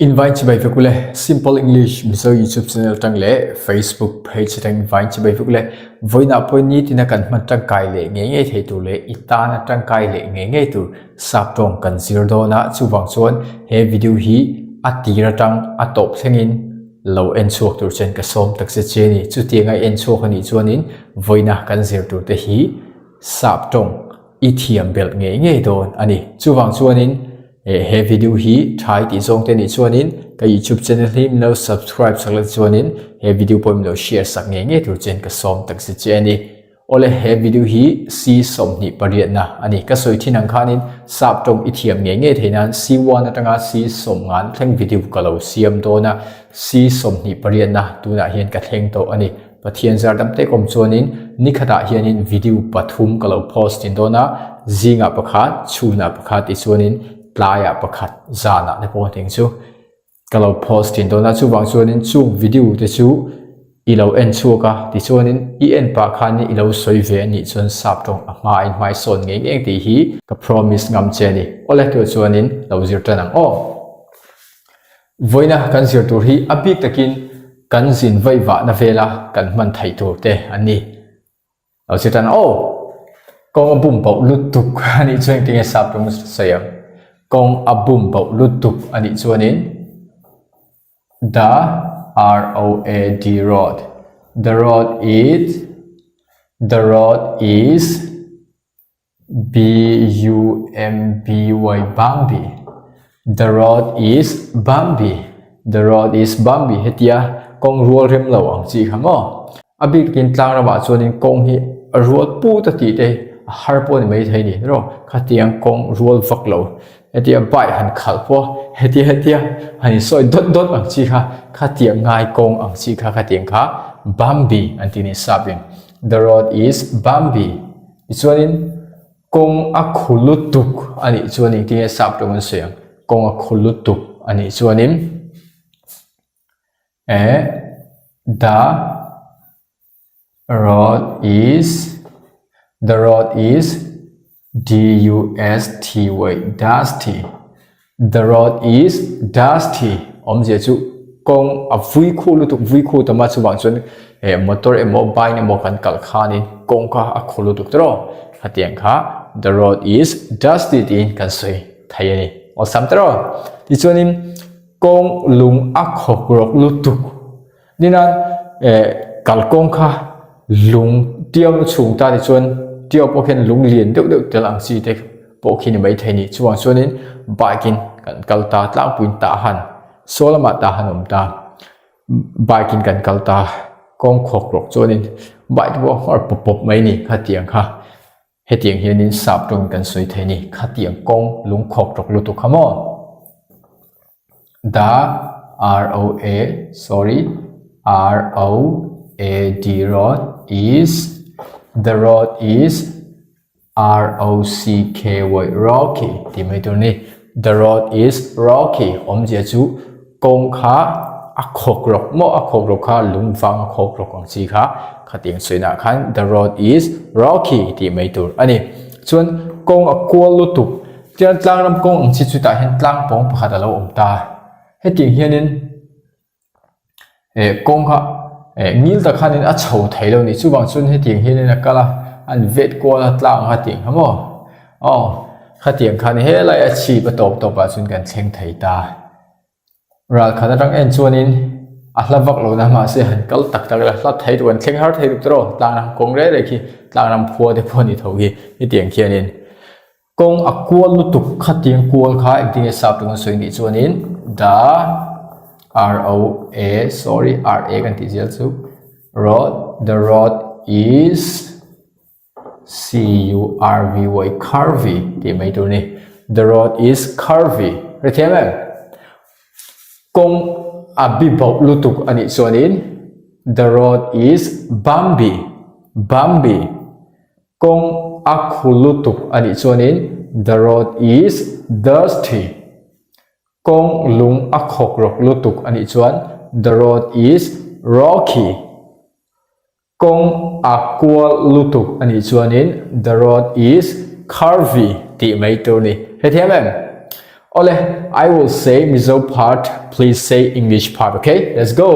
Invite chibai vek ule Simple English Mizo YouTube channel tang leh Facebook page tang invite chibai vek ule vawiinah pawh nitina kan hman tangkai leh ngei ngei thei tur leh i tana tangkai leh ngei ngei tur sap tawng kan zir dawn a chuvang chuan he video hi a tir atang a tawp thlengin lo en chhuak tur chuan ka sawm tak che che a ni chutianga en chhuak anih chuanin vawiina kan zir tur te hi sap tawng i thiam belh ngei ngei dawn a ni chuvang chuanin Eh he video hi thai tih zawng te nih chuanin ka youtube channel hi min lo subscribe sak la chuanin he video pawh min lo share sak ngei ngei tur chuan ka sawm tak zet che a ni. Awle he video hi C 28 na a ni. Ka sawi thin ang khanin sap tawng i thiam ngei ngei thei nan C1 atanga C 50 thleng video ka lo siam dawn a, C 28 na tunah hian ka thleng tawh a ni. Pathian zar dam tek awm chuanin nikhatah hianin video pathum ka lo post thin dawn a, zingah pakhat, chhunah pakhat tichuanin tlaiah pakhat, zanah te pawh teng chu ka lo post thin dawn a, chuvang chuanin chung video te chu i lo en chhuak a, tichuanin i en pah khanin i lo sawi ve a nih chuan sap tawng a hma a inhmai sawn ngei ngei tih hi ka promise ngam che a ni. Awle tûr chuanin lo zir tan ang aw. Vawiina kan zir tur hi a bik takin kan zin vaihvahna vela kan hman theih tur te an ni. Lo zir tan aw! Kawng a bum bauh lutuk a nih chuan engtin nge sap rawng sawi ang? Kawng a bum bauh lutuk a nih chuanin The R-O-A-D road The road is The road is B-U-M-B-Y Bambi The road is bumpy The road is bumpy Hetia kawng rual rem lo ang chi kha maw? A bik takin tlang ramah chuanin kawng hi a rual put a tih te a har pawh a ni mai thei ni rawh. Khatiang kawng rual vak lo hetia bike han khalh pawh hetia hetia han insawi dawt dawt ang chi kha khatiang ngai kawng ang chi kha khatiang kha bumpy an ti ni sapin The road is bumpy Tichuanin kawng a khu lutuk a nih chuan engtin nge sap tawng an sawi ang? Kawng a khu lutuk a nih chuanin eh the road is the road is D U S T Y dusty The road is dusty awmzia chu kawng a vui khu lutuk vui khu tam a chuvang chuan eh motor emaw bike emaw kan kalh khanin kawng kha a khu lutuk tawh hetiang kha the road is dusty tiin kan sawi thei a ni awlsam tawh tichuanin kawng lung a khawk rawk lutuk Ninan eh kalkawng kha lung tiau na chhung ta tichuan tiau pawh khian lung lian deuh deuh tel ang chi te pawh khi ni maithei ni. Chuvang chuanin bike in kan kal ta tlangpuiin tah han saw lamah tah han awm ta bike in kan kal ta kawng khawk rawk chuanin bike te pawh a nghawr pawp pawp mai ni khatiang kha hetiang hianin sap tawngin kan sawi thei ni khatiang kawng lung khawk rawk lutuk kha maw. The R O A sorry R O A D road is the road is R O C K Y rocky tih mai tur a ni. The road is rocky awmzia chu kawng kha a khawk rawk maw a khawk rawk kha lung vang a khawk rawk ang chi kha khatiang sawihnah khan the road is rocky tih mai tur a ni. Chuan kawng a kual lutuk Tiang tlangram kawng ang chi chutah hian tlang pawng pakhat a lo awm ta. Hetiang hianin eh kawng kha eh ngil tak khanin a chho thei lo a ni. Chuvang chuan hetiang hianin a kal a, an vet kual a tlang kha tiang kha maw? Aw, khatiang khan helai a chhip a tawp tawp ah chuan kan thleng thei ta. Ral khat atang en chuanin a hla vak lo na mahse han kal tak tak ila hla thei tur an thleng har thei tuk tawh tlangram kawng reng reng khi tlangram khua te pawh a ni tho khi hetiang khianin kawng a kual lutuk khatiang kual kha engtin nge sap tawng an sawi nih chuanin the R O A sorry R A kan tih zel chu road the road is C-U-R-V-Y curvy tih mai tur a ni. The road is curvy. Hrethiam em? Kawng a bi bauh lutuk a nih chuanin the road is bumpy. Bumpy. Kawng a khu lutuk a nih chuanin the road is dusty. Kawng lung a khawk rawk lutuk a nih chuan the road is rocky. Kawng a kual lutuk a nih chuanin the road is curvy tih mai tur a ni. Hrethiam em? Awle, I will say Mizo part, please say English part, okay? Let's go!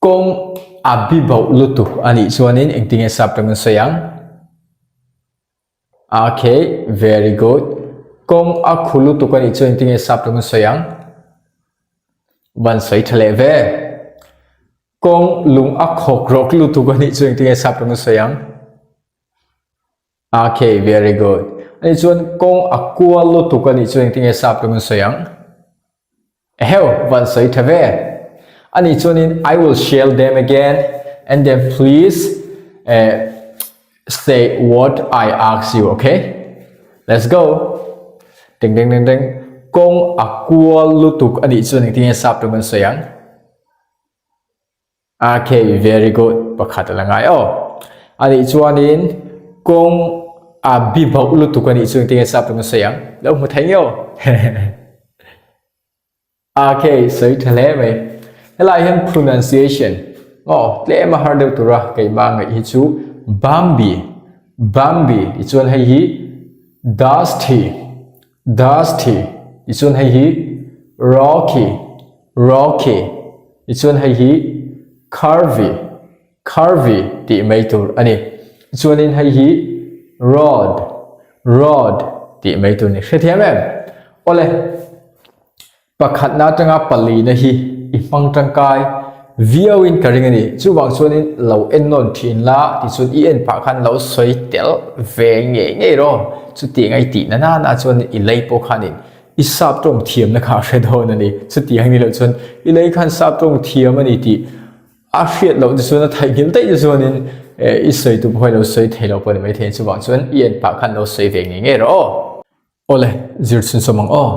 Kawng a bi bauh lutuk a nih chuanin engtinge sap tawng an sawi ang? Okay, very good. Kawng a khu lutuk a nih chuan engtinge sap tawng an sawi ang? Van sawi tha leh ve. Kawng lung a khawk rawk lutuk a nih chuan engtinge sap tawng an sawi ang? Okay, very good. Ani chuan kawng a kual lutuk a nih chuan engtinge sap tawng an sawi ang? Eheu, van sawi tha ve. Ani chuanin I will share them again and then please eh, say what I ask you, okay? Let's go. Ding ding ding ding. Kawng a kual lutuk a nih chuan engtinge sap tawng an sawi ang? Okay, very good. Pakhat a la ngai aw. Anih chuanin kawng a bi bauh lutuk anih chu engtin nge sap tawng a sawi ang? Lo hmu thei nge aw. Okay, sawi tha hle mai. Helai hian pronunciation aw tlem a har deuh tura keimah ngaih hi chu Bambi, Bambi tichuan hei hi Dusty, Dusty tichuan hei hi Rocky, Rocky tichuan hei hi Curvy, Curvy tih mai tur a ni. Tichuanin hei hi Rod, Rod tih mai tur a ni. Hrethiam em? Awle. Pakhatna atanga palina hi i hmang tangkai viauin ka ring a ni. Chuvang chuanin lo en nawn thin la tichuan i en phah khan lo sawi tel ve ngei ngei rawh. Chutiang a i tih na nana chuan i lei pawh khanin i sap tawng thiamna kha a hre dawn a ni. Chutiang ni loh chuan i lei khan sap tawng thiam a ni tih a hriat loh te chuan a theihnghilh daih te chuanin i sawi tu pawh hi lo sawi thei lo pawh a ni maithei. Chuvang chuan i en phah khan lo sawi ve ngei ngei rawh aw. Awle, zir chhun sawm ang aw.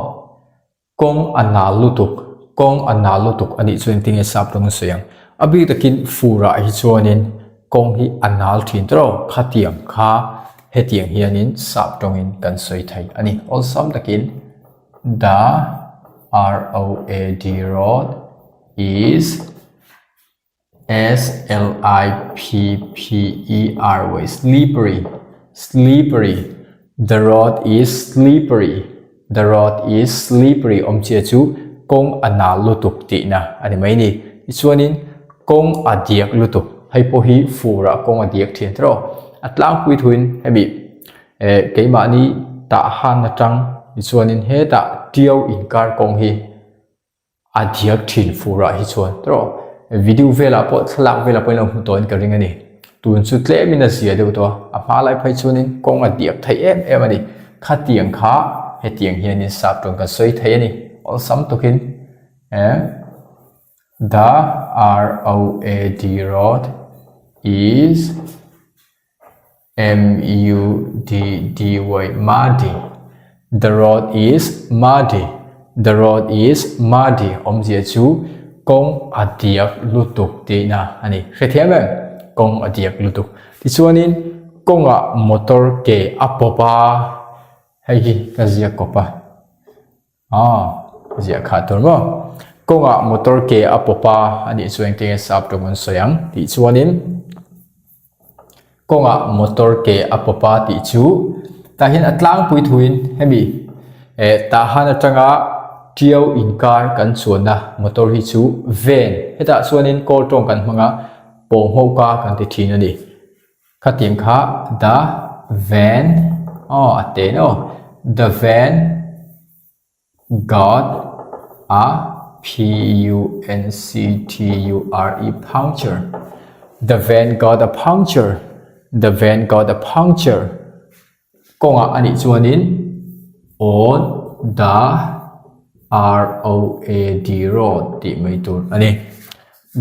Kawng a nal lutuk, kawng a nal lutuk a nih chuan tinge sap tawng an sawi ang. A bik takin furah hi chuanin kawng hi a nal thin tawh khatiang kha hetiang hianin sap tawngin kan sawi thei a ni. Awlsam takin the R-O-A-D road is S-L-I-P-P-E-R-Y slippery slippery the road is slippery the road is slippery awmchia chu kawng a nal lutuk tihna a ni mai ni tichuanin kawng a diak lutuk hei pawh hi furah kawng a diak thin tawh a tlangpui thuin hemi eh keimahni tah han atang tichuanin hetah tiau inkar kawng hi A diak thin furah hi chuan tawh video velah pawh thlalak velah pawhin lo hmu tawhin ka ring a ni. Tun chu tlemin a zia deuh tawh a, a hma lai phei chuanin kawng a diak thei em em a ni. Khatiang kha hetiang hianin sap tawng kan sawi thei a ni. Awlsam takin eh the R O A D road is M-U-D-D-Y muddy The road is muddy The road is muddy Awmzia chu kawng a diak lutuk tihna a ni. Hrethiam em? Kawng a diak lutuk. Tichuanin kawngah motor ke a pawp a, hei hi ka ziak kawp a. Aw, ziah kha tur maw? Kawngah motor ke a pawp a, a nih chu engtin nge sap tawng an sawi ang tih chuanin kawngah motor ke a pawp a tih chu tah hian a tlangpui thuin hemi eh tah han atanga tiau inkar kan chuanna motor hi chu van hetah chuanin kawl tawng kan hmang a pawng hawka kan ti thin a ni. Khatiang kha the van aw a te no the van got a p u n c t u r e puncture the van got a puncture the van got a puncture kawngah a nih chuanin on the R-O-A-D road tih mai tur a ni.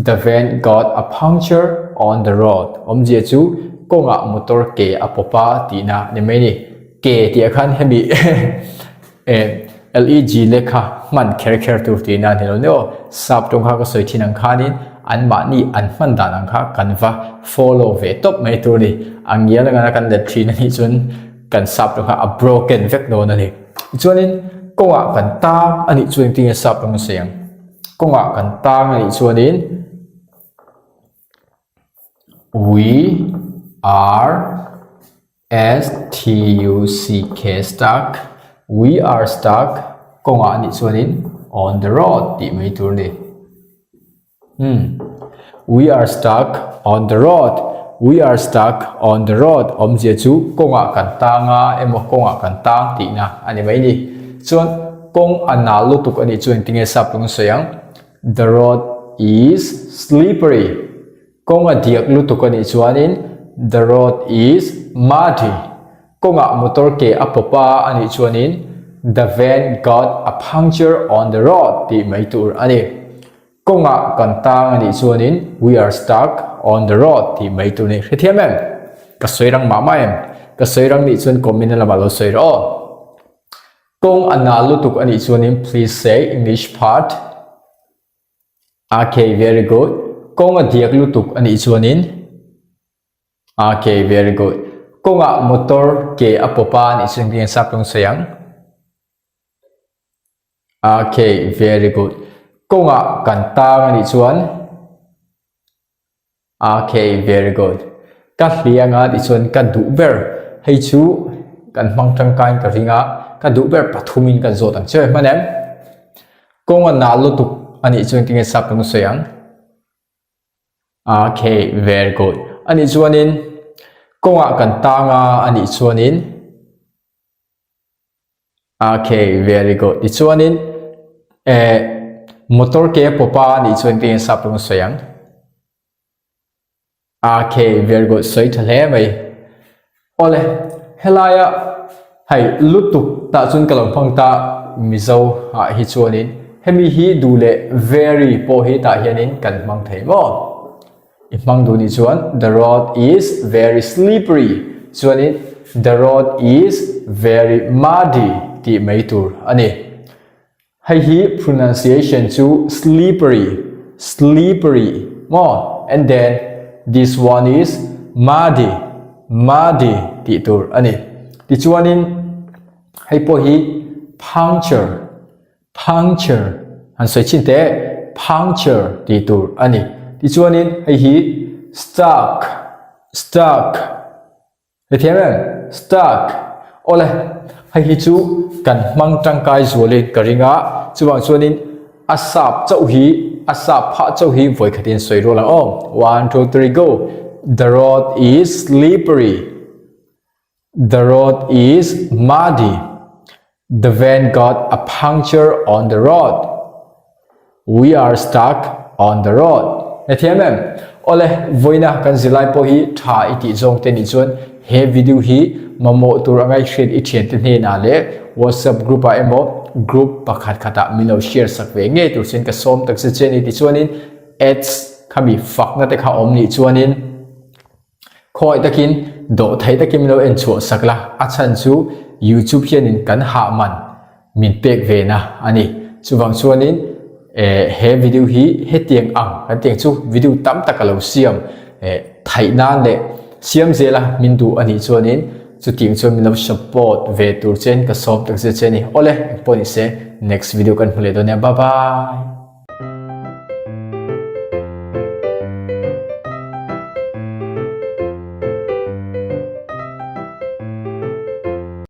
The van got a puncture on the road awmzia chu kawngah motor ke a pawp a tihna a ni mai a ni. Ke tih ah khan hemi L-E-G lehkha hman kher kher tur tihna a ni lo nia aw. Sap tawng kha ka sawi thin ang khanin anmahni an hman dan ang kha kan va follow ve tawp mai tur a ni. A ngial angana kan let thin a nih chuan kan sap tawng kha a broken vek dawn a ni. Tichuanin kawngah kan tang a nih chuan engtin nge sap tawng a sawi ang? Kawngah kan tang a nih chuanin we are S T U C K stuck. We are stuck kawngah a nih chuanin on the road tih mai tur a ni. Hmm. We are stuck on the road. We are stuck on the road. Awmzia chu kawngah kan tang a emaw kawngah kan tang tihna a ni mai ni. Chuan kawng a nal lutuk a nih chu engtinge sap lung sawi ang? The road is slippery. Kawng a diak lutuk a nih chuanin The road is muddy. Kawngah motor ke a pawp a a nih chuanin The van got a puncture on the road tih mai tur a ni. Kawngah kan tang a nih chuanin We are stuck on the road tih mai tur a ni. Hrethiam em? Ka sawi rang mah mah em? Ka sawi rang nih chuan comment na lamah lo sawi rawh aw. Kawng a nal lutuk a nih chuanin please say English part. Okay, very good. Kawng a diak lutuk a nih chuanin Okay, very good. Kawngah motor ke a pawp a nih chuan engtin sap lung sawi ang? Okay, very good. Kawngah kan tang a nih chuan Okay, very good. Ka hliang a tichuan ka duh ber. Hei chu kan hmang tangkain ka ring a, ka duh ber pathumin kan zawt ang che. Hman em? Kawng a nal lutuk a nih chuan tinge sap kan sawi ang? Okay, very good. A nih chuanin kawngah kan tang a, a nih chuanin Okay, very good. Tichuanin eh motor ke pawpa nih chuan ka sap lung sawi ang. Okay, very good. Sawi tha hle mai. Awle, helaia hei lutuk tah chuan ka lo hmang ta Mizo ah hi chuanin hemi hi duh leh very pawh hi tah hianin kan hmang thei maw? I hmang duh nih chuan the road is very slippery chuanin the road is very muddy tih mai tur a ni. Hei hi pronunciation chu slippery, slippery maw and then this one is muddy, muddy tih tur a ni. Tichuanin hei pawh hi puncture Puncture han sawi chin teh, puncture tih tur a ni. Tichuanin hei hi stuck, stuck hei thiam em? Stuck. Awle, hei hi chu kan hmang tangkai zualin ka ring a, chuvang chuanin a sap chauh hi, a sap phah chauh hi vawi khatin sawi rual ang aw. One, two, three, go. The road is slippery. The road is muddy. The van got a puncture on the road. We are stuck on the road. Na thiam em? Ole, voina kan zilai pawh hi tha i tih zawng te nih chuan he video hi mamawh tur angai hriat i thian te hnenah leh WhatsApp group ah emaw group pakhat khatah min lo share sak ve ngei tur chuan ka sawm takzet che a ni. Tichuanin ads khami fakna te kha awm nih chuanin Khawngaih takin dawh thei takin min lo en chhuah sak la, a chhan chu YouTube hianin kan hah man min pek ve na a ni. Chuvang chuanin eh he video hi hetiang ang kan tiang chu video tam tak a lo siam eh theih nan leh siam zela min duh a nih chuanin chutiang chuan min lo support ve tur chen ka sawm tak zet che a ni. Awle, engpawh nise next video kan hmu leh dawn nia, bye bye.